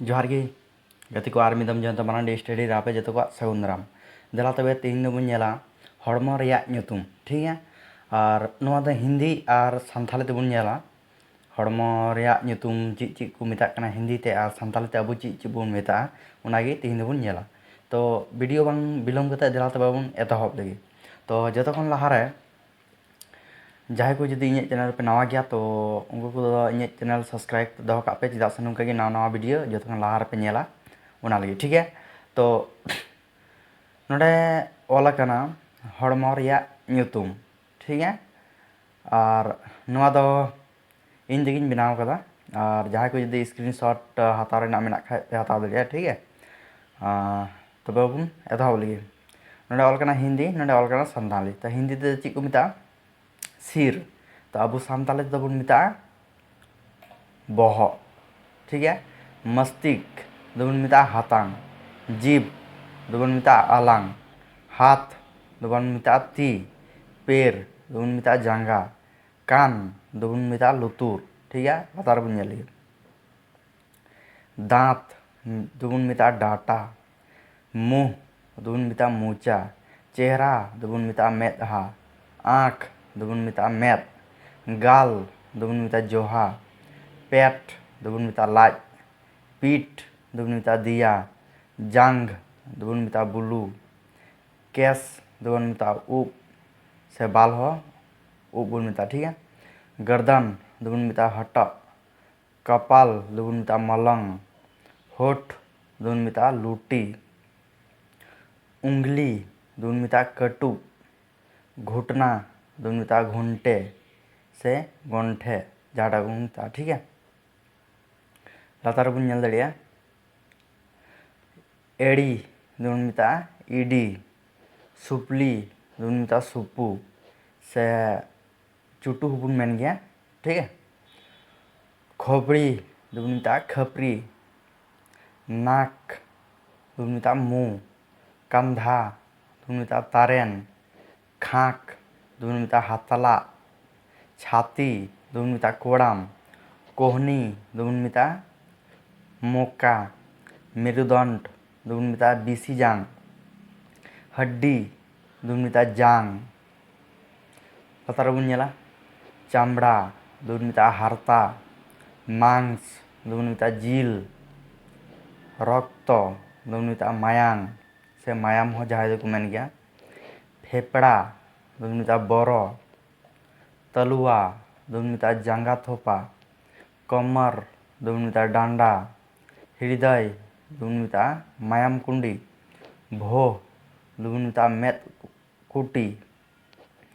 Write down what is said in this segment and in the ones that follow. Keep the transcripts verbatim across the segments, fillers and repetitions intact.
ᱡᱚᱦᱟᱨ ᱜᱮ ᱜᱟᱛᱮ ᱠᱚ, ᱟᱨ ᱢᱤᱫ ᱫᱚᱢ ᱡᱚᱭᱚᱱᱛᱚ ᱢᱟᱨᱟᱱᱰᱤ ᱥᱴᱟᱰᱤ ᱨᱮ ᱟᱯᱮ ᱡᱚᱛᱚ ᱠᱚᱣᱟᱜ ᱥᱟᱹᱜᱩᱱ ᱫᱟᱨᱟᱢ᱾ ᱫᱮᱞᱟ ᱛᱚᱵᱮ ᱛᱮᱦᱮᱧ ᱫᱚᱵᱚᱱ ᱧᱮᱞᱟ ᱦᱚᱲᱢᱚ ᱨᱮᱭᱟᱜ ᱧᱩᱛᱩᱢ, ᱴᱷᱤᱠ ᱜᱮᱭᱟ? ᱟᱨ ᱱᱚᱣᱟ ᱫᱚ ᱦᱤᱱᱫᱤ ᱟᱨ ᱥᱟᱱᱛᱷᱟᱞᱤ ᱛᱮᱵᱚᱱ ᱧᱮᱞᱟ᱾ ᱦᱚᱲᱢᱚ ᱨᱮᱭᱟᱜ ᱧᱩᱛᱩᱢ ᱪᱮᱫ ᱪᱮᱫ ᱠᱚ ᱢᱮᱛᱟᱜ ᱠᱟᱱᱟ ᱦᱤᱱᱫᱤ ᱛᱮ, ᱟᱨ ᱥᱟᱱᱛᱟᱞᱤ ᱛᱮ ᱟᱵᱚ ᱪᱮᱫ ᱪᱮᱫ ᱵᱚᱱ ᱢᱮᱛᱟᱜᱼᱟ, ᱚᱱᱟᱜᱮ ᱛᱮᱦᱮᱧ ᱫᱚᱵᱚᱱ ᱧᱮᱞᱟ᱾ ᱛᱚ ᱵᱷᱤᱰᱤᱭᱳ ᱵᱟᱝ ᱵᱤᱞᱚᱢ ᱠᱟᱛᱮ ᱫᱮᱞᱟ ᱛᱚᱵᱮ ᱵᱚᱱ ᱮᱛᱚᱦᱚᱵ ᱞᱮᱜᱮ᱾ ᱛᱚ ᱡᱚᱛᱚ ᱠᱷᱚᱱ ᱞᱟᱦᱟᱨᱮ ᱡᱟᱦᱟᱸᱭ ᱠᱚ ᱡᱩᱫᱤ ᱤᱧᱟᱹᱜ ᱪᱮᱱᱮᱞ ᱨᱮᱯᱮ ᱱᱟᱣᱟ ᱜᱮᱭᱟ, ᱛᱚ ᱩᱱᱠᱩ ᱠᱚᱫᱚ ᱤᱧᱟᱹᱜ ᱪᱮᱱᱮᱞ ᱥᱟᱵᱥᱠᱨᱟᱭᱤᱵ ᱫᱚᱦᱚ ᱠᱟᱜ ᱯᱮ, ᱪᱮᱫᱟᱜ ᱥᱮ ᱱᱚᱝᱠᱟ ᱜᱮ ᱱᱟᱣᱟ ᱱᱟᱣᱟ ᱵᱷᱤᱰᱤᱭᱳ ᱡᱚᱛᱚ ᱠᱷᱚᱱ ᱞᱟᱦᱟ ᱨᱮᱯᱮ ᱧᱮᱞᱟ, ᱚᱱᱟ ᱞᱟᱹᱜᱤᱫ, ᱴᱷᱤᱠ ᱜᱮᱭᱟ? ᱛᱚ ᱱᱚᱰᱮ ᱚᱞ ᱟᱠᱟᱱᱟ ᱦᱚᱲᱢᱚ ᱨᱮᱭᱟᱜ ᱧᱩᱛᱩᱢ, ᱴᱷᱤᱠ ᱜᱮᱭᱟ? ᱟᱨ ᱱᱚᱣᱟ ᱫᱚ ᱤᱧ ᱛᱮᱜᱮᱧ ᱵᱮᱱᱟᱣ ᱠᱟᱫᱟ᱾ ᱟᱨ ᱡᱟᱦᱟᱸᱭ ᱠᱚ ᱡᱩᱫᱤ ᱥᱠᱨᱤᱱ ᱥᱚᱴ ᱦᱟᱛᱟᱣ ᱨᱮᱱᱟᱜ ᱢᱮᱱᱟᱜ ᱠᱷᱟᱡ ᱯᱮ ᱦᱟᱛᱟᱣ ᱫᱟᱲᱮᱭᱟᱜᱼᱟ, ᱴᱷᱤᱠ ᱜᱮᱭᱟ? ᱟᱨ ᱛᱚᱵᱮ ᱵᱚᱱ ᱮᱛᱚᱦᱚᱵ ᱞᱮᱜᱮ᱾ ᱱᱚᱰᱮ ᱚᱞ ᱠᱟᱱᱟ ᱦᱤᱱᱫᱤ, ᱱᱚᱰᱮ ᱚᱞ ᱠᱟᱱᱟ ᱥᱟᱱᱛᱟᱲᱤ᱾ ᱛᱚ ᱦᱤᱱᱫᱤ ᱛᱮᱫᱚ ᱪᱮᱫ ᱠᱚ ᱢᱮᱛᱟᱜᱼᱟ? ᱥᱤᱨ᱾ ᱛᱚ ᱟᱵᱚ ᱥᱟᱱᱛᱟᱲᱤ ᱛᱮᱫᱚ ᱵᱚᱱ ᱢᱮᱛᱟᱜᱼᱟ ᱵᱚᱦᱚᱜ, ᱴᱷᱤᱠ ᱜᱮᱭᱟ? ᱢᱟᱥᱛᱤᱠ ᱫᱚᱵᱚᱱ ᱢᱮᱛᱟᱜᱼᱟ ᱦᱟᱛᱟᱝ, ᱡᱤᱵᱽ ᱫᱚᱵᱚᱱ ᱢᱮᱛᱟᱜᱼᱟ ᱟᱞᱟᱝ, ᱦᱟᱛ ᱫᱚᱵᱚᱱ ᱢᱮᱛᱟᱜᱼᱟ ᱛᱤ, ᱯᱮᱨ ᱫᱚᱵᱚᱱ ᱢᱮᱛᱟᱜᱼᱟ ᱡᱟᱸᱜᱟ, ᱠᱟᱱ ᱫᱚᱵᱚᱱ ᱢᱮᱛᱟᱜᱼᱟ ᱞᱩᱛᱩᱨ, ᱴᱷᱤᱠ ᱜᱮᱭᱟ? ᱞᱟᱛᱟᱨ ᱵᱚᱱ ᱧᱮᱞ ᱞᱮᱜᱮ᱾ ᱫᱟᱸᱛ ᱫᱚᱵᱚᱱ ᱢᱮᱛᱟᱜᱼᱟ ᱰᱟᱴᱟ, ᱢᱩᱦ ᱫᱚᱵᱚᱱ ᱢᱮᱛᱟᱜᱼᱟ ᱢᱚᱪᱟ, ᱪᱮᱦᱨᱟ ᱫᱚᱵᱚᱱ ᱢᱮᱛᱟᱜᱼᱟ ᱢᱮᱫᱦᱟ, ᱟᱸᱠ ᱫᱚᱵᱚᱱ ᱢᱮᱛᱟᱜᱼᱟ ᱢᱮᱫ, ᱜᱟᱞ ᱫᱚᱵᱚᱱ ᱢᱮᱛᱟᱜᱼᱟ ᱡᱚᱦᱟ, ᱯᱮᱴ ᱫᱚᱵᱚᱱ ᱢᱮᱛᱟᱜᱼᱟ ᱞᱟᱡ, ᱯᱤᱴ ᱫᱚᱵᱚᱱ ᱢᱮᱛᱟᱜᱼᱟ ᱫᱮᱭᱟ, ᱡᱟᱝ ᱫᱚᱵᱚᱱ ᱢᱮᱛᱟᱜᱼᱟ ᱵᱩᱞᱩ, ᱠᱮᱥ ᱫᱚᱵᱚᱱ ᱢᱮᱛᱟᱜᱼᱟ ᱩᱵ, ᱥᱮ ᱵᱟᱞ ᱦᱚᱸ ᱩᱵ ᱵᱚᱱ ᱢᱮᱛᱟᱜᱼᱟ, ᱴᱷᱤᱠ ᱜᱮᱭᱟ? ᱜᱟᱨᱫᱟᱱ ᱫᱚᱵᱚᱱ ᱢᱮᱛᱟᱜᱼᱟ ᱦᱚᱴᱚᱜ, ᱠᱟᱯᱟᱞ ᱫᱚᱵᱚᱱ ᱢᱮᱛᱟᱜᱼᱟ ᱢᱚᱞᱚᱝ, ᱦᱳᱴ ᱫᱚᱵᱚᱱ ᱢᱮᱛᱟᱜᱼᱟ ᱞᱩᱴᱤ, ᱩᱝᱞᱤ ᱫᱚᱵᱚᱱ ᱢᱮᱛᱟᱜᱼᱟ ᱠᱟᱹᱴᱩᱵ, ᱜᱷᱩᱴᱱᱟ ᱫᱚᱵᱚᱱ ᱢᱮᱛᱟᱜᱼᱟ ᱜᱷᱚᱱᱴᱮ ᱥᱮ ᱜᱚᱱᱴᱷᱮ, ᱡᱟᱦᱟᱸᱴᱟᱜ ᱵᱚᱱ ᱢᱮᱛᱟᱜᱼᱟ, ᱴᱷᱤᱠ ᱜᱮᱭᱟ? ᱞᱟᱛᱟᱨ ᱨᱮᱵᱚᱱ ᱧᱮᱞ ᱫᱟᱲᱮᱭᱟᱜᱼᱟ, ᱮᱲᱤ ᱫᱚᱵᱚᱱ ᱢᱮᱛᱟᱜᱼᱟ ᱤᱰᱤ, ᱥᱩᱯᱞᱤ ᱫᱚᱵᱚᱱ ᱢᱮᱛᱟᱜᱼᱟ ᱥᱩᱯᱩ, ᱥᱮ ᱪᱩᱴᱩ ᱦᱚᱸᱵᱚᱱ ᱢᱮᱱ ᱜᱮᱭᱟ, ᱴᱷᱤᱠ ᱜᱮᱭᱟ? ᱠᱷᱚᱯᱲᱤ ᱫᱚᱵᱚᱱ ᱢᱮᱛᱟᱜᱼᱟ ᱠᱷᱟᱹᱯᱨᱤ, ᱱᱟᱠ ᱫᱚᱵᱚᱱ ᱢᱮᱛᱟᱜᱼᱟ ᱢᱩ, ᱠᱟᱱᱫᱷᱟ ᱫᱚᱵᱚᱱ ᱢᱮᱛᱟᱜᱼᱟ ᱛᱟᱨᱮᱱ, ᱠᱷᱟᱸᱠ ᱫᱚᱵᱚᱱ ᱢᱮᱛᱟᱜᱼᱟ ᱦᱟᱛᱞᱟᱜ, ᱪᱷᱟᱛᱤ ᱫᱚᱵᱚᱱ ᱢᱮᱛᱟᱜᱼᱟ ᱠᱚᱲᱟᱢ, ᱠᱳᱦᱱᱤ ᱫᱚᱵᱚᱱ ᱢᱮᱛᱟᱜᱼᱟ ᱢᱚᱠᱟ᱾ ᱢᱮᱨᱩᱫᱚᱱᱰ ᱫᱚᱵᱚᱱ ᱢᱮᱛᱟᱜᱼᱟ ᱵᱤᱥᱤ ᱡᱟᱝ᱾ ᱦᱟᱰᱰᱤ ᱫᱚᱵᱚᱱ ᱢᱮᱛᱟᱜᱼᱟ ᱡᱟᱝ᱾ ᱞᱟᱛᱟᱨ ᱨᱮᱵᱚᱱ ᱧᱮᱞᱟ ᱪᱟᱢᱲᱟ ᱫᱚᱵᱚᱱ ᱢᱮᱛᱟᱜᱼᱟ ᱦᱟᱨᱛᱟ᱾ ᱢᱟᱝᱥ ᱫᱚᱵᱚᱱ ᱢᱮᱛᱟᱜᱼᱟ ᱡᱤᱞ᱾ ᱨᱚᱠᱛᱚ ᱫᱚᱵᱚᱱ ᱢᱮᱛᱟᱜᱼᱟ ᱢᱟᱭᱟᱝ, ᱥᱮ ᱢᱟᱭᱟᱢ ᱦᱚᱸ ᱡᱟᱦᱟᱸᱭ ᱫᱚᱠᱚ ᱢᱮᱱ ᱜᱮᱭᱟ᱾ ᱯᱷᱮᱯᱲᱟ ᱫᱚᱵᱚᱱ ᱢᱮᱛᱟᱜᱼᱟ ᱵᱚᱨᱚ᱾ ᱛᱟᱞᱩᱣᱟ ᱫᱚᱵᱚᱱ ᱢᱮᱛᱟᱜᱼᱟ ᱡᱟᱸᱜᱟ ᱛᱷᱚᱯᱟ᱾ ᱠᱚᱢᱚᱨ ᱫᱚᱵᱚᱱ ᱢᱮᱛᱟᱜᱼᱟ ᱰᱟᱸᱰᱟ᱾ ᱦᱤᱲᱤᱫᱟᱭ ᱫᱚᱵᱚᱱ ᱢᱮᱛᱟᱜᱼᱟ ᱢᱟᱭᱟᱢ ᱠᱩᱸᱰᱤ᱾ ᱵᱷᱳᱦ ᱫᱚᱵᱚᱱ ᱢᱮᱛᱟᱜᱼᱟ ᱢᱮᱫ ᱠᱩᱴᱤ,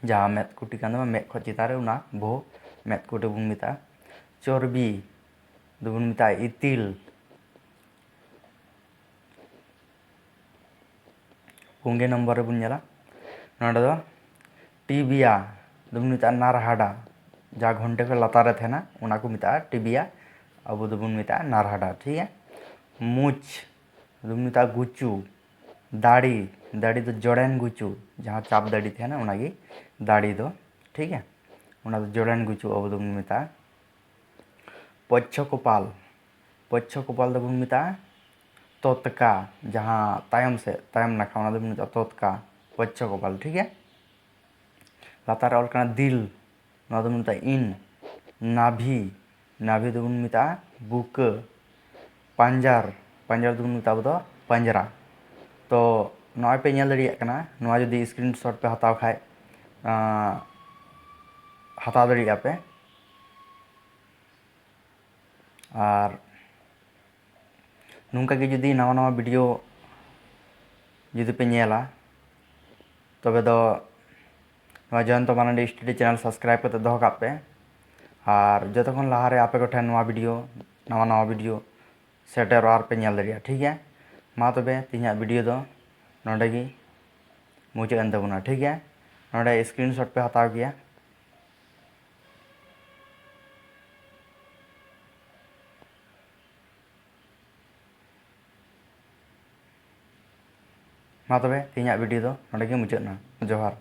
ᱡᱟᱦᱟᱸ ᱢᱮᱫ ᱠᱩᱴᱤ ᱠᱟᱱ ᱛᱟᱵᱚᱱᱟ ᱢᱮᱫ ᱠᱷᱚᱱ ᱪᱮᱛᱟᱱ ᱨᱮ, ᱚᱱᱟ ᱵᱷᱳᱦ ᱢᱮᱫ ᱠᱩᱴᱤ ᱵᱚᱱ ᱢᱮᱛᱟᱜᱼᱟ᱾ ᱪᱚᱨᱵᱤ ᱫᱚᱵᱚᱱ ᱢᱮᱛᱟᱜᱼᱟ ᱤᱛᱤᱞ᱾ ᱯᱩᱱᱜᱮ ᱱᱚᱢᱵᱚᱨ ᱨᱮᱵᱚᱱ ᱧᱮᱞᱟ, ᱱᱚᱰᱮ ᱫᱚ ᱴᱤᱵᱤᱭᱟ ᱫᱚᱵᱚᱱ ᱢᱮᱛᱟᱜᱼᱟ ᱱᱟᱨᱦᱟᱰᱟ, ᱡᱟᱦᱟᱸ ᱜᱷᱚᱱᱴᱮ ᱠᱷᱚᱱ ᱞᱟᱛᱟᱨ ᱨᱮ ᱛᱟᱦᱮᱱᱟ ᱚᱱᱟ ᱠᱚ ᱢᱮᱛᱟᱜᱼᱟ ᱴᱤᱵᱤᱭᱟ, ᱟᱵᱚ ᱫᱚᱵᱚᱱ ᱢᱮᱛᱟᱜᱼᱟ ᱱᱟᱨᱦᱟᱰᱟ, ᱴᱷᱤᱠ ᱜᱮᱭᱟ᱾ ᱢᱩᱪ ᱫᱚᱵᱚᱱ ᱢᱮᱛᱟᱜᱼᱟ ᱜᱩᱪᱩ᱾ ᱫᱟᱲᱤ, ᱫᱟᱲᱤ ᱫᱚ ᱡᱚᱲᱮᱱ ᱜᱩᱪᱩ, ᱡᱟᱦᱟᱸ ᱪᱟᱯ ᱫᱟᱲᱤ ᱛᱟᱦᱮᱱᱟ ᱚᱱᱟᱜᱮ ᱫᱟᱲᱤ ᱫᱚ, ᱴᱷᱤᱠ ᱜᱮᱭᱟ᱾ ᱚᱱᱟ ᱫᱚ ᱡᱚᱲᱮᱱ ᱜᱩᱪᱩ ᱟᱵᱚ ᱫᱚᱵᱚᱱ ᱢᱮᱛᱟᱜᱼᱟ᱾ ᱯᱚᱪᱪᱷᱚ ᱠᱚᱯᱟᱞ, ᱯᱚᱪᱪᱷᱚ ᱠᱚᱯᱟᱞ ᱫᱚᱵᱚᱱ ᱢᱮᱛᱟᱜᱼᱟ ᱛᱚᱛᱠᱟ, ᱡᱟᱦᱟᱸ ᱛᱟᱭᱚᱢ ᱥᱮᱫ, ᱛᱟᱭᱚᱢ ᱱᱟᱠᱷᱟ, ᱚᱱᱟ ᱫᱚᱵᱚᱱ ᱢᱮᱛᱟᱜᱼᱟ ᱛᱚᱛᱠᱟ, ᱯᱚᱪᱪᱷᱚ ᱠᱚᱯᱟᱞ, ᱴᱷᱤᱠ ᱜᱮᱭᱟ᱾ ᱞᱟᱛᱟᱨ ᱨᱮ ᱚᱞ ᱠᱟᱱᱟ ᱫᱤᱞ, ᱱᱚᱣᱟ ᱫᱚᱵᱚᱱ ᱢᱮᱛᱟᱜᱼᱟ ᱤᱱ᱾ ᱱᱟᱵᱷᱤ, ᱱᱟᱵᱷᱤ ᱫᱚᱵᱚᱱ ᱢᱮᱛᱟᱜᱼᱟ ᱵᱩᱠᱟᱹ᱾ ᱯᱟᱧᱡᱟᱨ, ᱯᱟᱧᱡᱟᱨ ᱫᱚᱵᱚᱱ ᱢᱮᱛᱟᱜᱼᱟ ᱟᱵᱚ ᱫᱚ ᱯᱟᱸᱡᱽᱨᱟ᱾ ᱛᱚ ᱱᱚᱜᱼᱚᱭ ᱯᱮ ᱧᱮᱞ ᱫᱟᱲᱮᱭᱟᱜ ᱠᱟᱱᱟ, ᱱᱚᱣᱟ ᱡᱩᱫᱤ ᱥᱠᱨᱤᱱ ᱥᱚᱴ ᱯᱮ ᱦᱟᱛᱟᱣ ᱠᱷᱟᱡ, ᱟᱸ, ᱦᱟᱛᱟᱣ ᱫᱟᱲᱮᱭᱟᱜᱼᱟ ᱯᱮ᱾ ᱟᱨ ᱱᱚᱝᱠᱟ ᱜᱮ ᱡᱩᱫᱤ ᱱᱟᱣᱟ ᱱᱟᱣᱟ ᱵᱷᱤᱰᱤᱭᱳ ᱡᱩᱫᱤ ᱯᱮ ᱧᱮᱞᱟ, ᱛᱚᱵᱮ ᱫᱚ ᱱᱚᱣᱟ ᱡᱚᱭᱚᱱᱛᱚ ᱢᱟᱨᱟᱱᱰᱤ ᱥᱴᱟᱰᱤ ᱪᱮᱱᱮᱞ ᱥᱟᱵᱥᱠᱨᱟᱭᱤᱵ ᱠᱟᱛᱮ ᱫᱚᱦᱚ ᱠᱟᱜ ᱯᱮ᱾ ᱟᱨ ᱡᱚᱛᱚ ᱠᱷᱚᱱ ᱞᱟᱦᱟᱨᱮ ᱟᱯᱮ ᱠᱚᱴᱷᱮᱱ ᱱᱚᱣᱟ ᱵᱷᱤᱰᱤᱭᱳ, ᱱᱟᱣᱟ ᱱᱟᱣᱟ ᱵᱷᱤᱰᱤᱭᱳ ᱥᱮᱴᱮᱨᱚᱜᱼᱟ ᱟᱨ ᱯᱮ ᱧᱮᱞ ᱫᱟᱲᱮᱭᱟᱜᱼᱟ, ᱴᱷᱤᱠ ᱜᱮᱭᱟ᱾ ᱢᱟ ᱛᱚᱵᱮ ᱛᱮᱦᱮᱧᱟᱜ ᱵᱷᱤᱰᱤᱭᱳ ᱫᱚ ᱱᱚᱰᱮ ᱜᱮ ᱢᱩᱪᱟᱹᱫ ᱮᱱ ᱛᱟᱵᱚᱱᱟ, ᱴᱷᱤᱠ ᱜᱮᱭᱟ᱾ ᱱᱚᱰᱮ ᱥᱠᱨᱤᱱ ᱥᱚᱴ ᱯᱮ ᱦᱟᱛᱟᱣ ᱜᱮᱭᱟ᱾ ᱢᱟ ᱛᱚᱵᱮ ᱛᱮᱦᱮᱧᱟᱜ ᱵᱷᱤᱰᱤᱭᱳ ᱫᱚ ᱱᱚᱰᱮ ᱜᱮ ᱢᱩᱪᱟᱹᱫ ᱮᱱᱟ᱾ ᱡᱚᱦᱟᱨ᱾